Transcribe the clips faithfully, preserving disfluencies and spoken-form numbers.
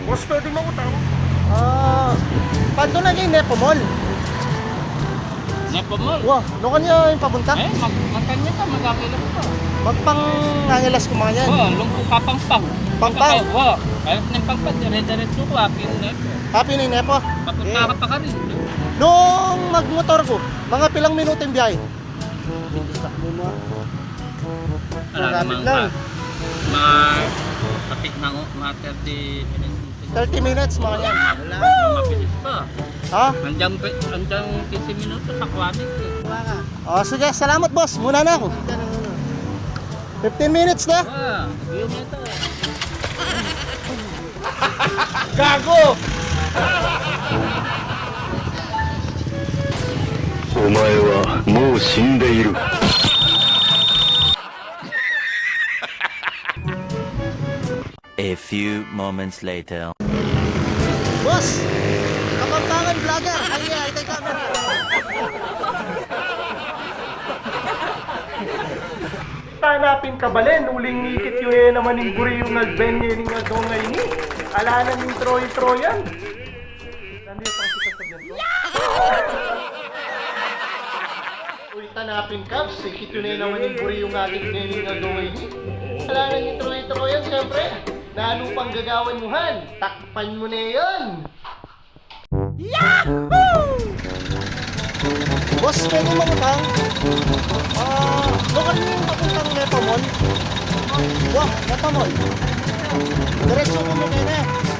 Boss, pwede mangutang? Ah, panto na king Nepo Mall? Nepo Mall? Wa, nukan ya ing papunta? Eh, mag-, magkanya ka, mag-Angeles ka. Magpang-Angeles ku mangan. Wa, lungku ka Pampang. Pampang? Wa, kaya ning Pampang, dire-diretso ku, happy Nepo. Happy Nepo? Papunta ka pa ka rin. Nung magmotor ku, mga pilang minuto ing biyahe? Hindi ka muna. Malapit lang. Ma-, kapit na, mga thirty minutes. Thirty minutes, mga yan. Ma-, mabilis pa. Ha? Andiyan pe-, andiyan quince minutos sa Quanex, eh. O, sige, salamat, boss. Muna na ako. Fifteen minutes na. Ah, yung ito. Gago! お前はもう死んでいる。 A few moments later. Boss! Kapampangan vlogger! Ay, ay, ay, camera! Tanapin kabalen, uling ikit yu e naman ing buri yung nagbenye ning adong a ini. Ala na ning troy-troyan. Nandito pa kasi sa Uy, tanapin, Kabs, ikit yu ne naman ing buri yung ating nening adong a ini. Ala na ning troy-troyan, siyempre. Nanu pang gagawan mu han? Takpan mu ne yan! Yahoo! Boss, pwede mangutang? Ah, lokal yung papuntang Nepo Mall? Wa, Nepo Mall. Diretso ku mu kene.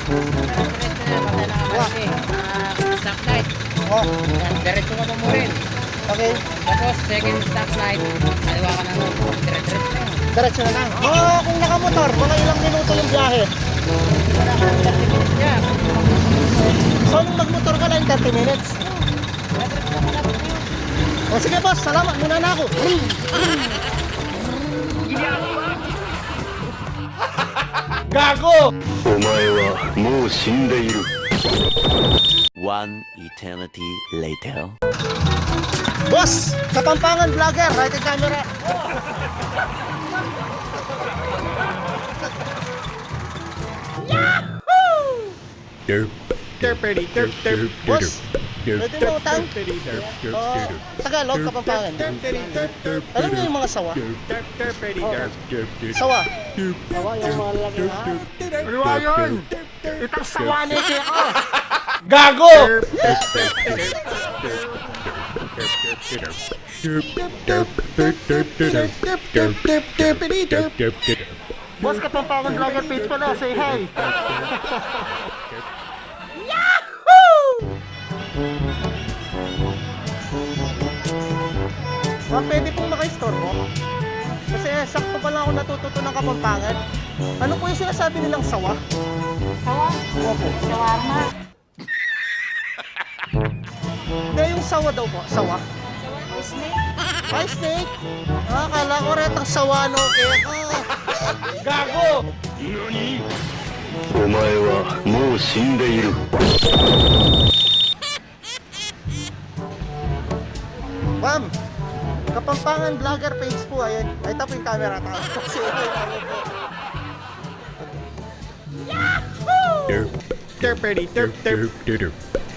Diretso na, patay na ka. Wa. Pati, ah, stoplight. O. Yan, diretso ka pa mu rin. Okay. Tapos, second stoplight, kaliwa ka na nun. Dire-diretso na. Diretso na lang. O, kung nakamotor, mga ilang minuto yung biyahe? Wala ka, thirty minutes yan. So, nung magmotor ka lang, thirty minutes? O, sige, boss. Salamat. Muna na ako. Gago! お前はもう死んでいる。 One eternity later. Boss! Kapampangan vlogger! Right in camera! Derp. Derpity, derp, derp, derp. Boss, pwede mangutang? Derp, derp, derp, derp. Ah, Tagalog, Kapampangan. Derpity, derp, derp, derp. Alam niyo yung mga sawa? Derp, derpity, derp, derp, derp. Sawa. Derp, derp, derp, derp. Sawa yung mga lalaki, ha? Derp, derp, derp, derp. Itang sawa ne keka. Gago! Derp, derp, derp, derp. Boss, Kapampangan vlogger page pala. Say hi. Yahoo! Ma'am, pwede pong makaistorbo? Kasi sakto pa lang ako natututo ng Kapampangan. Ano po yung sinasabi nilang sawa? Sawa? Opo. Shawarma. Hindi, yung sawa daw po. Sawa? Sawa, snake. Ay, snake? Ah, kala ko retang sawa, no? Kaya ka. Gago! お前はもう死んでいる。 Ma'am, Kapampangan vlogger page po, ayun. Ay, tapo yung camera, tapo. Kasi ito yung ano po. Derp. Derpity, derp, derp, derp,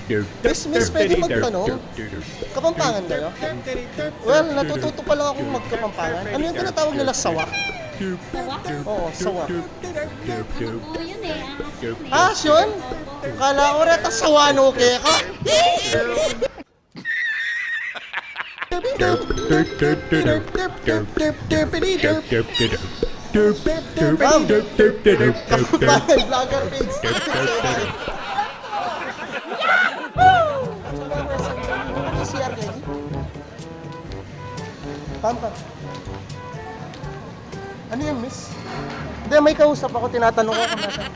derp. Miss, miss, pwede magtanong? Kapampangan kayo? Well, natututo pa lang akong magkapampangan. Ano yung tinatawag nila, sawa? Sawa? Oo, sawa. Ano po yun eh? Ah, ahas yun? Kala ko reta sawa, no, kaya ka. Ma'am! Kapampangan vlogger page. Yahoo! P C R kayo? Pam, pam. Ano yan, miss? Hindi, may kausap ako, tinatanong ko kung nasaan.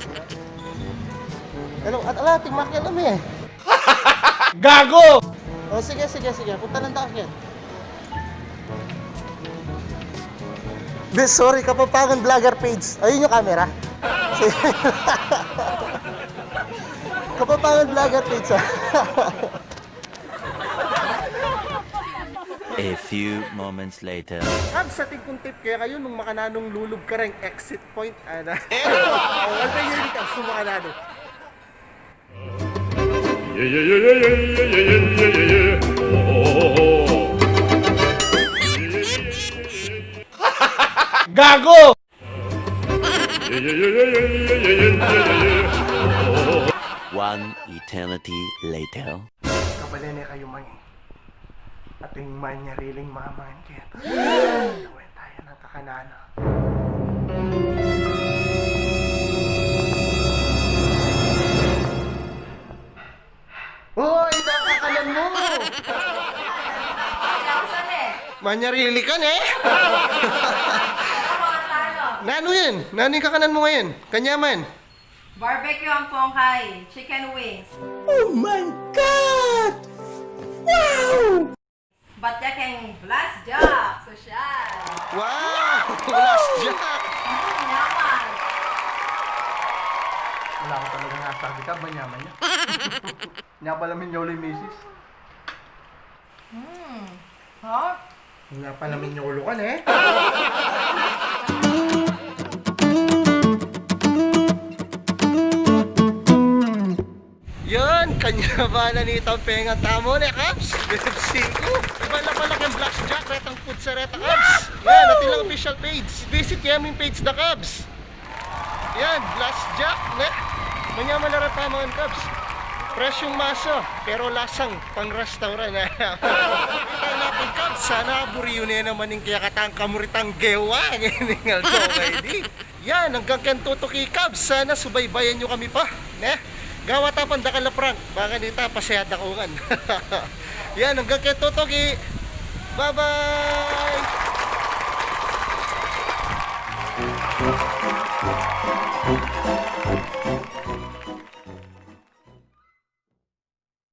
Hello, at ala, tingmak yan kami eh. Gago! O, sige, sige, sige. Punta lang tayo yan. Di, sorry, Kapampangan vlogger page. Ayun yung camera. Kapampangan vlogger page, ah. A A few moments later. Kabs, atin kung tip kekayu nung makananung lulub kareng exit point, ana. O, antayan yu ini, Kabs, nung makananu. Gago! One eternity later. Kabalen ne kayu, mangin. Atin manyariling mamangan keta. Lawen taya nang kakanan. Hoy, ita kakanan mu! Manyarili ka ne? Nanu yan? Nanu ing kakanan mu ngeni? Kanyaman? Barbecue ampong chicken wings. Oh my God! Wow! Bat ya keng Blast Jack, sosyal. Wow! Blast Jack! Mm, yaman. Wala ko talagang nasabi ka, manyaman ya. Nya pala minyolo i misis. Hmm. Ha? Nya pala minyolo ka ne. Yan, kanyaman na nitang pengan tamu ne, Kabs. Bebsiku. Iba na pala keng Blast Jack, retang putsa reta, Kabs. Yan, atin lang official page. Visit ye mu ing page na, Kabs. Yan, Blast Jack, ne? Manyaman la reng pamangan, Kabs. Presyung masa, pero lasang pang-restaurant, ne? Kita natin, Kabs. Sana buri yu ne naman ing kekatang kamuritang gewa ngening aldo ngeni. Yan, anggang keng tutuki, Kabs. Sana subaybayan yu kami pa, ne? Gawa ta pang dakal a prank. Baka nita, pasayad aku ngan. Yan, anggang keng tutuki. Bye-bye!